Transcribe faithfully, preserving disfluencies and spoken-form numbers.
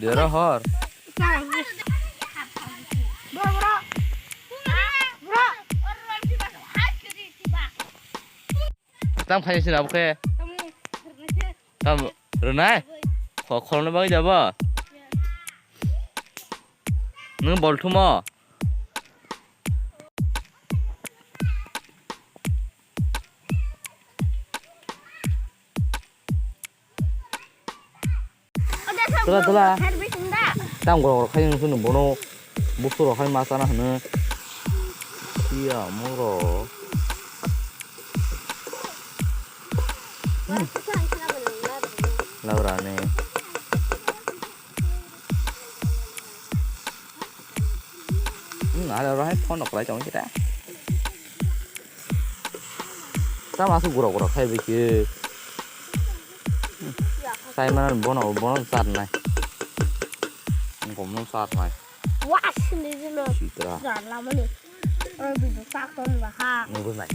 Dera hor. Bro, bro. Bro. Tam khai sini abu khe. Tam renai. Kho khorokno bagwi jabo. Nung bol thumo. Tula, tula. Tang gorok rok khai nung sunu bono. Busu rok hai ma chana hwnwi. Iya moro. Laura ne. Hmm, ale oro hai phone rok kwlai tongo kita. Tamo aswk gura gura khai bai khe. Sai mano bono, bono charnai. Bono charnai. Wah, sini sini. Sitra. Jangan lama nih. Oh, bisa sakon bahas. Nunggu naik.